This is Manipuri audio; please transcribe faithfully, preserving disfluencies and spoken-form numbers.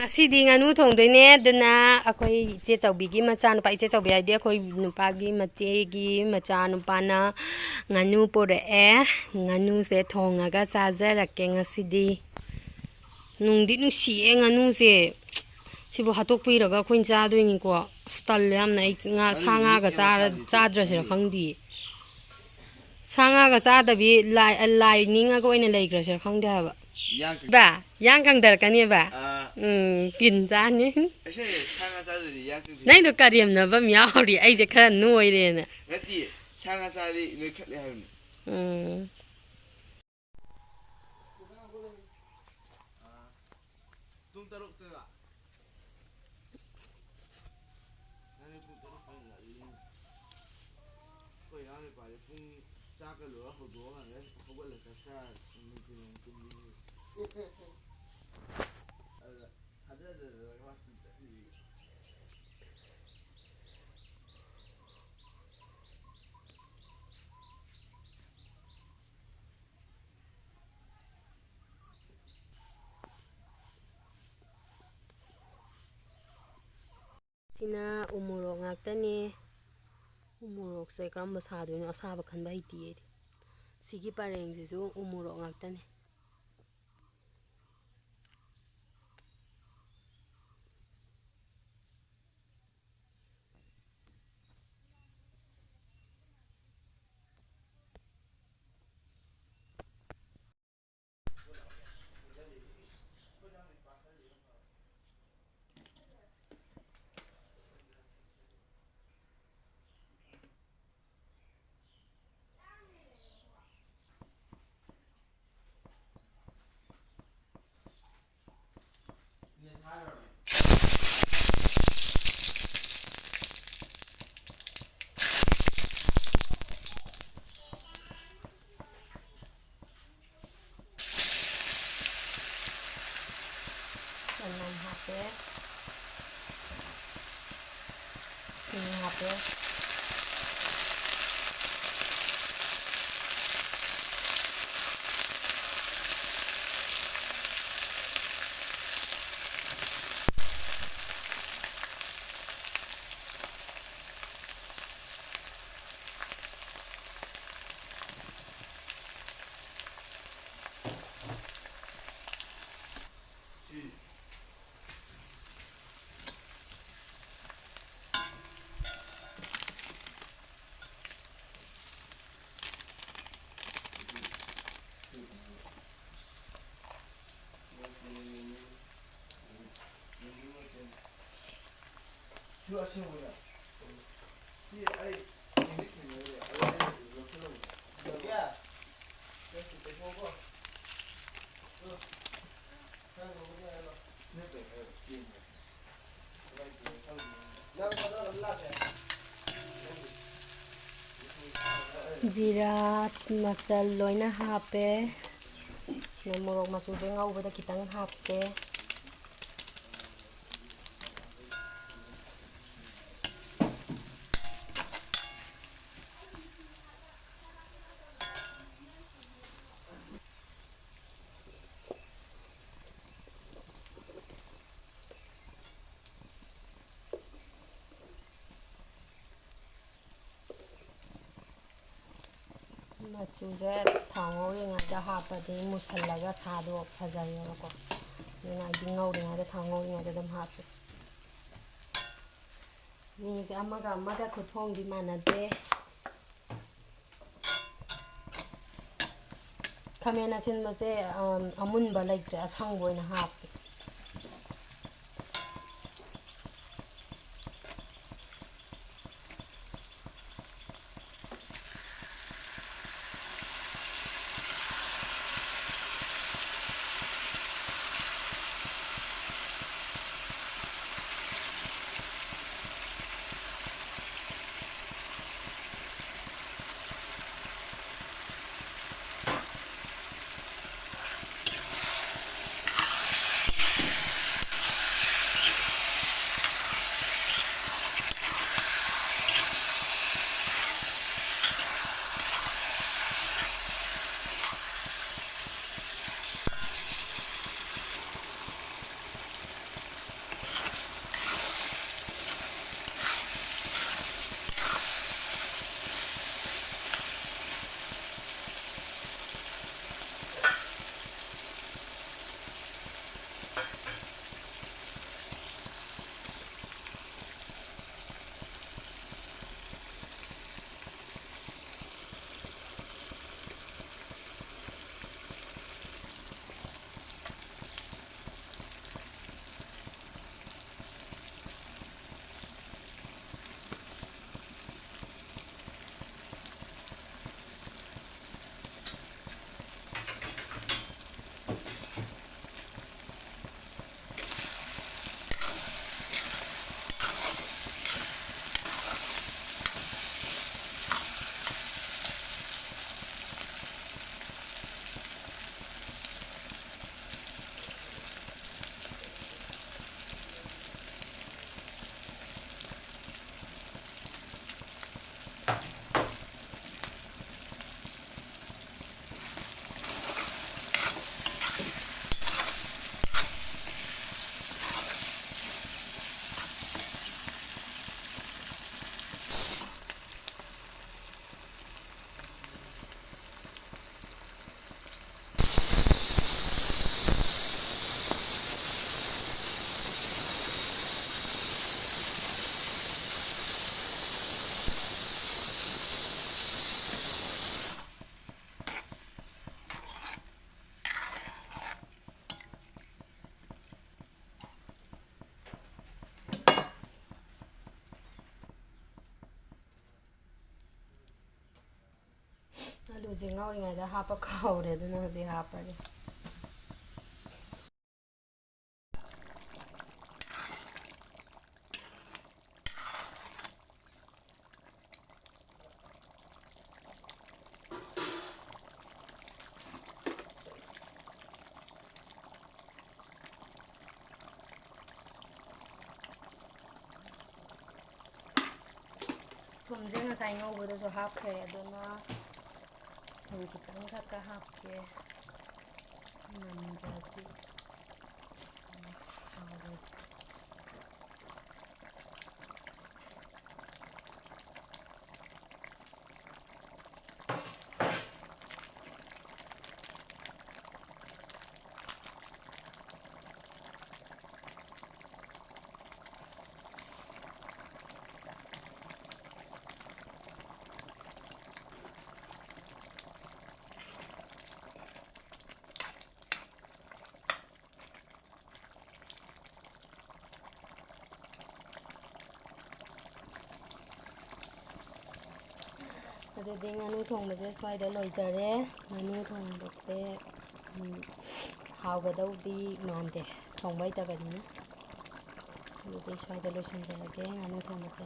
ꯉꯁꯤꯗꯤ ꯉꯥꯅꯨ ꯊꯣꯡꯗꯣꯏꯅꯦ꯫ ꯑꯗꯨꯅ ꯑꯩꯈꯣꯏ ꯏꯆꯦ ꯆꯧꯕꯤꯒꯤ ꯃꯆꯥꯅꯨꯄꯥ, ꯏꯆꯦ ꯆꯧꯕꯤ ꯍꯥꯏꯗꯤ ꯑꯩꯈꯣꯏ ꯅꯨꯄꯥꯒꯤ ꯃꯆꯦꯒꯤ ꯃꯆꯥꯅꯨꯄꯥꯅ ꯉꯥꯅꯨ ꯄꯨꯔꯛꯑꯦ꯫ ꯉꯥꯅꯨꯁꯦ ꯊꯣꯡꯉꯒ ꯆꯥꯖꯔꯛꯀꯦ ꯉꯁꯤꯗꯤ꯫ ꯅꯨꯡꯗꯤ ꯅꯨꯡꯁꯤꯌꯦ ꯉꯥꯅꯨꯁꯦ꯫ ꯁꯤꯕꯨ ꯍꯥꯠꯇꯣꯛꯄꯤꯔꯒ ꯑꯩꯈꯣꯏꯅ ꯆꯥꯗꯣꯏꯅꯤꯀꯣ꯫ ꯑꯁ, ꯇꯜꯂꯦ ꯌꯥꯝꯅ꯫ ꯑꯩ ꯉꯥ, ꯁꯥ ꯉꯥꯒ ꯆꯥꯔ-, ꯆꯥꯗ꯭ꯔꯁꯤꯔ ꯈꯪꯗꯤꯌꯦ꯫ ꯁꯥ ꯉꯥꯒ ꯆꯥꯗꯕꯤ ꯂꯥꯏ, ꯂꯥꯏ ꯅꯤꯡꯉꯒ ꯑꯣꯏꯅ ꯂꯩꯈ꯭ꯔꯁꯤꯔ ꯈꯪꯗꯦ ꯍꯥꯏꯕ꯫ ꯌꯥꯡ ꯀꯪ- ꯕꯥ, ꯌꯥꯡ ꯀꯪꯊꯔꯛꯀꯅꯦꯕ꯫ ꯑꯥ꯫ ꯎꯝ, ꯀꯤꯟ ꯆꯥꯅꯤ꯫ ꯑꯁꯦꯡꯕ ꯁꯥ ꯉꯥ ꯆꯥꯗ꯭ꯔꯗꯤ ꯌꯥꯡ ꯀꯪꯊꯩ꯫ ꯅꯪꯗꯣ ꯀꯔꯦꯝꯅꯕ ꯑꯃ ꯌꯥꯎꯔꯤ, ꯑꯩꯁꯦ ꯈꯔ ꯅꯣꯏꯔꯦꯅ꯫ ꯅꯠꯇꯤꯌꯦ, ꯁꯥ ꯉꯥ ꯆꯥꯔꯗꯤ ꯅꯣꯏꯈꯠꯂꯦ ꯍꯥꯏꯕꯅꯤ꯫ ꯎꯝ꯫ ꯄꯨꯡ ꯇꯔꯨꯛꯇꯒ꯫ ꯅꯪꯗꯤ ꯄꯨꯡ ꯇꯔꯨꯛ ꯈꯔ ꯉꯜꯂꯤꯅꯦ꯫ ꯑꯩꯈꯣꯏ ꯏꯅꯥꯎ ꯅꯨꯄꯥꯗꯤ ꯄꯨꯡ ꯆꯥꯛꯀ ꯂꯣꯏꯔ ꯍꯧꯗꯣꯛꯑꯀꯥꯟꯗ ꯍꯧꯒꯠꯂ ꯆꯥꯛ ꯆꯥꯔ ꯅꯨꯡꯊꯤꯜ ꯑꯃꯨꯛ ꯇꯨꯝꯕꯤꯅꯤ꯫ ꯑꯗꯨꯗ ꯊꯥꯖꯗꯗꯅ ꯃꯥ ꯁ꯭ꯀꯨꯜ ꯆꯠꯂꯤꯕ꯫ ꯁꯤꯅ ꯎꯃꯣꯔꯣꯛ ꯉꯥꯛꯇꯅꯦ꯫ ꯎꯃꯣꯔꯣꯛꯁꯦ ꯀꯔꯝꯕ ꯁꯥꯗꯣꯏꯅꯣ? ꯑꯁꯥꯕ ꯈꯟꯕ ꯍꯩꯇꯦ ꯑꯩꯗꯤ꯫ ꯁꯤꯒꯤ ꯄꯔꯦꯡꯁꯤꯁꯨ ꯎꯃꯣꯔꯣꯛ ꯉꯥꯛꯇꯅꯦ꯫ ꯆꯅꯝ ꯍꯥꯞꯄꯦ꯫ ꯁꯤꯡ ꯍꯥꯞꯄꯦ꯫ ꯖꯤꯔꯥ, ꯃꯆꯜ ꯂꯣꯏꯅ ꯍꯥꯞꯄꯦ꯫ ꯃꯣꯔꯣꯛ ꯃꯆꯨꯁꯦ ꯉꯧꯕꯗ ꯈꯤꯇꯪ ꯍꯥꯞꯀꯦ꯫ ꯃꯆꯨꯁꯦ ꯊꯥꯎ ꯉꯧꯔꯤꯉꯩꯗ ꯍꯥꯞꯄꯗꯤ ꯃꯨꯁꯜꯂꯒ ꯁꯥꯗꯣ ꯐꯖꯩꯌꯦꯕꯀꯣ꯫ ꯑꯗꯨꯅ ꯑꯩꯗꯤ ꯉꯧꯔꯤꯉꯩꯗ, ꯊꯥꯎ ꯉꯧꯔꯤꯉꯩꯗ ꯑꯗꯨꯝ ꯍꯥꯞꯄꯦ꯫ ꯃꯤꯁꯦ ꯑꯃꯒ ꯑꯃꯒ ꯈꯨꯊꯣꯡꯗꯤ ꯃꯥꯟꯅꯗꯦ꯫ ꯈꯥꯃꯦꯟ ꯑꯁꯤꯟꯕꯁꯦ, ꯑꯝ, ꯑꯃꯨꯟꯕ ꯂꯩꯇ꯭ꯔꯦ, ꯑꯁꯪꯕ ꯑꯣꯏꯅ ꯍꯥꯞꯄꯦ꯫ ꯍꯧꯖꯤꯛ ꯉꯧꯔꯤꯉꯩꯗ ꯍꯥꯞꯄ ꯀꯥꯎꯔꯦ, ꯑꯗꯨꯅ ꯍꯧꯖꯤꯛ ꯍꯥꯞꯄꯒꯦ꯫ ꯊꯨꯝꯁꯦ ꯉꯁꯥꯏ ꯉꯧꯕꯗꯁꯨ ꯍꯥꯞꯈ꯭ꯔꯦ, ꯑꯗꯨꯅ ꯊꯨꯝ ꯈꯤꯇꯪ ꯈꯛꯀ ꯍꯥꯞꯀꯦ꯫ ꯅꯝꯗ꯭ꯔꯗꯤ ꯍꯥꯎꯔꯣꯏ꯫ ꯑꯗꯨꯗꯤ ꯉꯥꯅꯨ ꯊꯣꯡꯕꯁꯦ ꯁ꯭ꯋꯥꯏꯗ ꯂꯣꯏꯖꯔꯦ꯫ ꯉꯥꯅꯨ ꯊꯣꯡꯕꯁꯦ, ꯎꯝ, ꯍꯥꯎꯒꯗꯧꯗꯤ ꯃꯥꯟꯗꯦ, ꯊꯣꯡꯕ ꯍꯩꯇꯕꯅꯤꯅ꯫ ꯑꯗꯨꯗꯤ ꯁ꯭ꯋꯥꯏꯗ ꯂꯣꯏꯁꯤꯟꯖꯔꯒꯦ ꯉꯥꯅꯨ ꯊꯣꯡꯕꯁꯦ꯫